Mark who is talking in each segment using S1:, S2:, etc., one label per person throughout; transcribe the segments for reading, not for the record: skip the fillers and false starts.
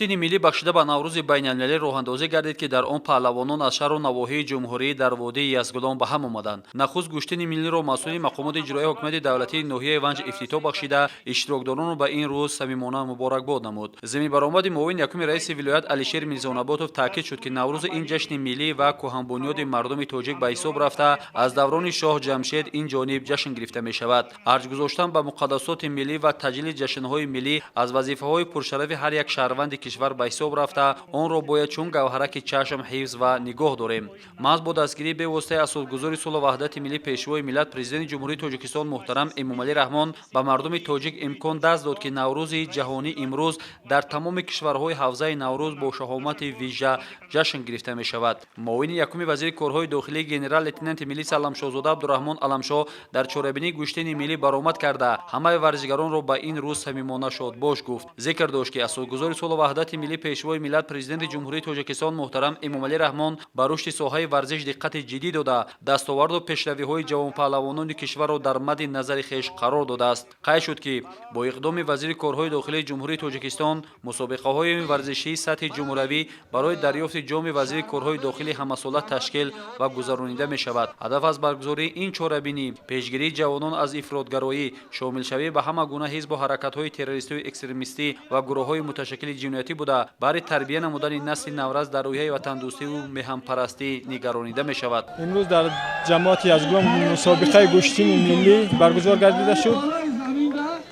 S1: Гӯштини миллӣ бахшида ба Наврӯзи байналмилалӣ роҳандозӣ гардид, ки дар он паҳлавонон аз шаҳру навоҳии ҷумҳурӣ дар водии Язгулом ба ҳам омаданд. Нахуст гӯштини миллиро масъули мақомоти иҷроияи ҳокимияти давлатии ноҳияи Ванҷ ифтитоҳ бахшида, иштирокдоронро ба ин рӯз самимона муборакбод намуд. Зимни баромади муовини якуми раиси вилоят Алишер Мирзонаботов таъкид шуд, ки Наврӯзи ин ҷашни миллӣ ва кӯҳанбунёди мардуми тоҷик ба ҳисоб рафта, аз даврони шоҳ Ҷамшед ин ҷониб ҷашн гирифта мешавад. Арҷ гузоштан ба муқаддасоти миллӣ ва таҷлили ҷашнҳои миллӣ аз вазифаҳои пуршарафи ҳар як шаҳрванди кишвар ба ҳисоб рафта, онро бояд чун гавҳараки чашм ҳифз ва нигоҳ дорем. Маҳз бо дастгирии бевоситаи асосгузори сулҳу ваҳдати миллӣ, Пешвои миллат, Президенти Ҷумҳурии Тоҷикистон муҳтарам Эмомалӣ Раҳмон ба мардуми тоҷик имкон даст дод, ки Наврӯзи ҷаҳонӣ имрӯз дар тамоми кишварҳои ҳавзаи Наврӯз бо шаҳомати вижа ҷашн гирифта мешавад. Муовини якуми вазири корҳои дохилӣ генерал-лейтенанти милиса Аламшоҳзода Абдураҳмон Аламшоҳ дар чорабинии гӯштини миллӣ баромад карда, ҳамаи варзишгаронро ба ин рӯз самимона шодбош гуфт. Зикр дошт, ки асосгузори сулҳу ваҳдати миллӣ, Пешвои миллат, Президенти Ҷумҳурии Тоҷикистон муҳтарам Эмомалӣ Раҳмон ба рушди соҳаи варзиш диққати ҷиддӣ дода, дастоварду пешравиҳои ҷавонпаҳлавонони кишварро дар мадди назари хеш қарор додааст. Қайд шуд, ки бо иқдоми вазири корҳои дохилии Ҷумҳурии Тоҷикистон мусобиқаҳои варзишии сатҳи ҷумҳуравӣ барои дарёфти ҷоми вазири корҳои дохилӣ ҳамасола ташкил ва гузаронида мешавад. Ҳадаф аз баргузории ин чорабинӣ пешгирии ҷавонон аз ифротгароӣ, шомилшавӣ ба ҳама гуна ҳизбу ҳаракатҳои террористию экстремистӣ ва гурӯҳҳои муташаккили ҷиноятӣ буда, баҳри тарбия намудани насли наврас дар рӯҳияи ватандӯстиву меҳанпарастӣ нигаронида мешавад.
S2: Имрӯз дар ҷамоати Язгулом мусобиқаи гӯштини миллӣ баргузор гардида шуд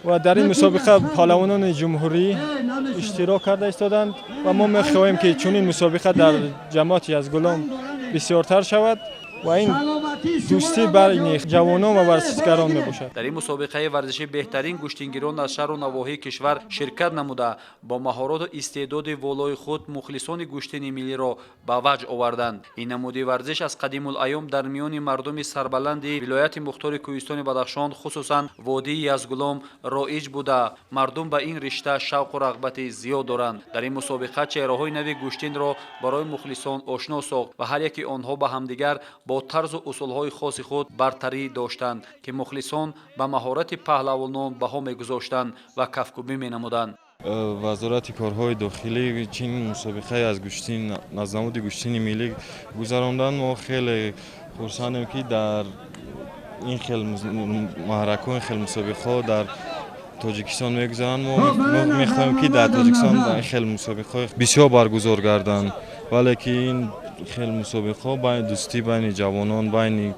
S2: ва дар ин мусобиқа паҳлавонони ҷумҳурӣ иштирок карда истоданд ва мо мехоҳем, ки чунин мусобиқа дар ҷамоати Язгулом бисёртар шавад ва ин дӯстӣ байни ҷавонон ва варзишгарон мебошад.
S1: Дар ин мусобиқаи варзишӣ беҳтарин гӯштингирон аз шаҳру навоҳии кишвар ширкат намуда, бо маҳорату истеъдоди волои худ мухлисони гӯштини миллиро ба ваҷд оварданд. Ин намуди варзиш аз қадимулайём дар миёни мардуми сарбаланди вилояти мухтори Кӯҳистони Бадахшон, хусусан водии Язгулом, роиҷ буда, мардум ба ин ришта шавқу рағбати зиёд доранд. Дар ин мусобиқа чеҳраҳои нави гӯштинро барои мухлисон ошно сохт ва ҳар яки онҳо ба ҳамдигар бо тарзу усулҳои хоси худ бартарӣ доштанд, ки мухлисон ба маҳорати паҳлавонон баҳо мегузоштанд ва кафкӯбӣ менамуданд.
S3: Вазорати корҳои дохилӣ чунин мусобиқае аз гӯштин, аз намуди гӯштини миллӣ гузаронданд. Мо хеле хурсандем, ки дар ин хел маҳракҳо, ин хел мусобиқаҳо дар Тоҷикистон мегузаранд. Мо мехоҳем, ки дар Тоҷикистон ин хел мусобиқаҳои бисёр баргузор гарданд, вале ки ин хел мусобиқаҳо байни дӯстӣ, байни ҷавонон, байни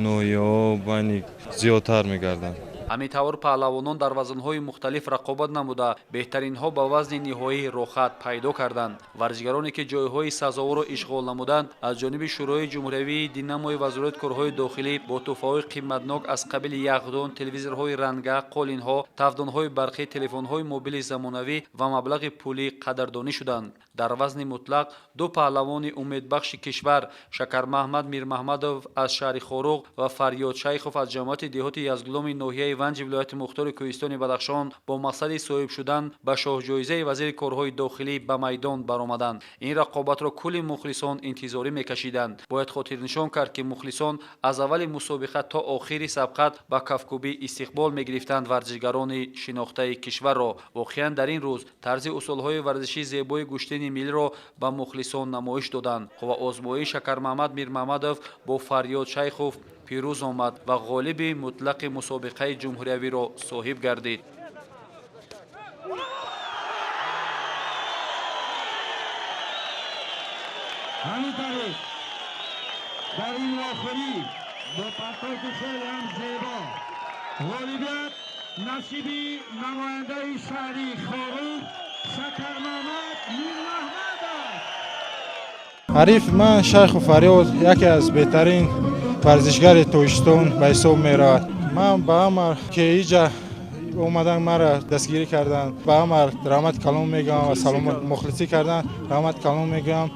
S3: ноҳияҳо, байни зиёдтар мегарданд.
S1: Ҳамин тавр, паҳлавонон дар вазнҳои мухталиф рақобат намуда, беҳтаринҳо ба вазни ниҳоӣ роҳхат пайдо карданд. Варзишгароне, ки ҷойҳои сазоворро ишғол намуданд, аз ҷониби Шӯрои ҷумҳуриявии Динамои Вазорати корҳои дохилӣ бо тӯҳфаҳои қиматнок аз қабили яхдон, телевизорҳои ранга, қолинҳо, тафдонҳои барқӣ, телефонҳои мобили замонавӣ ва маблағи пулӣ қадрдонӣ шуданд. Дар вазни мутлақ ду паҳлавони умедбахши кишвар, Шакармаҳмад Мирмаҳмадов аз шаҳри Хоруғ ва Фарёд Шайхов аз ҷамоати деҳоти Язгуломи ноҳияи Ванҷи вилояти мухтори Кӯҳистони Бадахшон, бо мақсади соҳиб шудан ба шоҳҷоизаи вазири корҳои дохилӣ ба майдон баромаданд. Ин рақобатро кулли мухлисон интизорӣ мекашиданд. Бояд хотирнишон кард, ки мухлисон аз аввали мусобиқа то охири сабқат ба кафкӯбӣ истиқбол мегирифтанд варзишгарони шинохтаи кишварро. Воқеан, дар ин рӯз тарзи усулҳои варзишии зебои гӯштини миллиро ба мухлисон намоиш доданд ва озмоии Шакармаҳмад Мирмаҳмадов бо Фарёд Шайхов пирӯз омад ва ғолиби мутлақи мусобиқаи ҷумҳуриявиро соҳиб гардид.
S4: Ҳамин тариқ, дар ин вохӯрӣ бо партофи хеле ҳам зебо ғолибият насиби намояндаи шаҳри Хоруғ Шакармаҳмад Мирмаҳмадов.
S2: Ҳариф ман Шайху Фарёд яке аз беҳтарин варзишгари Тоҷикистон ба ҳисоб меравад. Ман ба ҳама, ки иҷа омадан, маро дастгирӣ карданд, ба ҳама раҳмати калон мегӯям ва саломат мухлисӣ кардан, раҳмати калон мегӯям.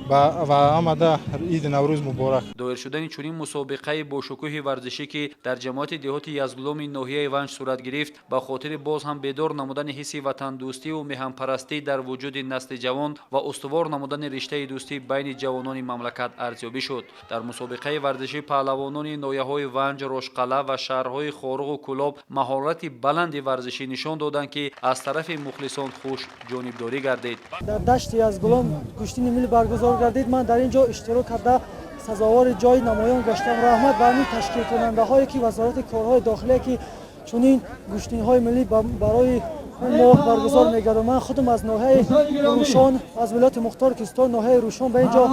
S5: Ва ҳамада иди Наврӯз муборак.
S1: Доир шудани чунин мусобиқаи бошукӯҳи варзишӣ, ки дар ҷамоати деҳоти Язгуломи ноҳияи Ванҷ сурат гирифт, ба хотири боз ҳам бедор намудани ҳисси ватандӯстиву меҳанпарастӣ дар вуҷуди насли ҷавон ва устувор намудани риштаи дӯстӣ байни ҷавонони мамлакат арзёбӣ шуд. Дар мусобиқаи варзишӣ паҳлавонони ноҳияҳои Ванҷ, Рошқалъа ва шаҳрҳои Хоруғу Кӯлоб маҳорати баланди варзишӣ нишон доданд, ки аз тарафи мухлисон хуш ҷонибдорӣ гардид.
S6: Дар дашти Язгулом гӯштини миллӣ баргузор гардид. Ман дар ин ҷо иштирок карда, сазовори ҷои намоён гаштам. Раҳмат ба ҳамин ташкилкунандаҳое, ки Вазорати корҳои дохилие, ки чунин гӯштинҳои миллӣ барои мо баргузор мегардад. Ман худам аз ноҳияи Рӯшон, аз вилояти мухтори Кӯҳистон, ноҳияи Рӯшон ба ин ҷо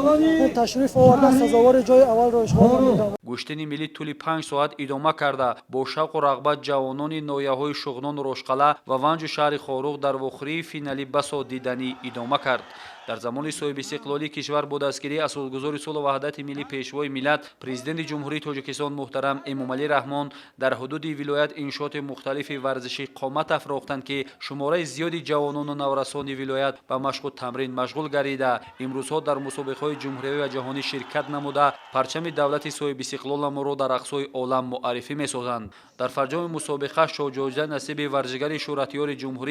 S6: ташриф оварда, сазовори ҷои аввалро ишғол намудам.
S1: Гӯштини миллӣ тӯли 5 соат идома карда, бо шавқу рағбат ҷавонони ноҳияҳои Шуғнону Рошқалъа ва Ванҷу шаҳри Хоруғ дар вохӯрии финалӣ басо диданӣ идома кард. Дар замони соҳибистиқлолии кишвар бо дастгирии асосгузори сулҳу ваҳдати миллӣ, Пешвои миллат, Президенти Ҷумҳурии Тоҷикистон муҳтарам Эмомалӣ Раҳмон дар ҳудуди вилоят иншооти мухталифи варзишӣ қомат афрохтанд, ки шумораи зиёди ҷавонону наврасони вилоят ба машқу тамрин машғул гардида, имрӯзҳо дар мусобиқаҳои ҷумҳуриявӣ ва ҷаҳонӣ ширкат намуда, парчами давлати соҳибистиқлоламонро дар ақсои олам муаррифӣ месозанд. Дар фарҷоми мусобиқа шоҳҷоиза насиби варзишгари шӯҳратёри ҷумҳурӣ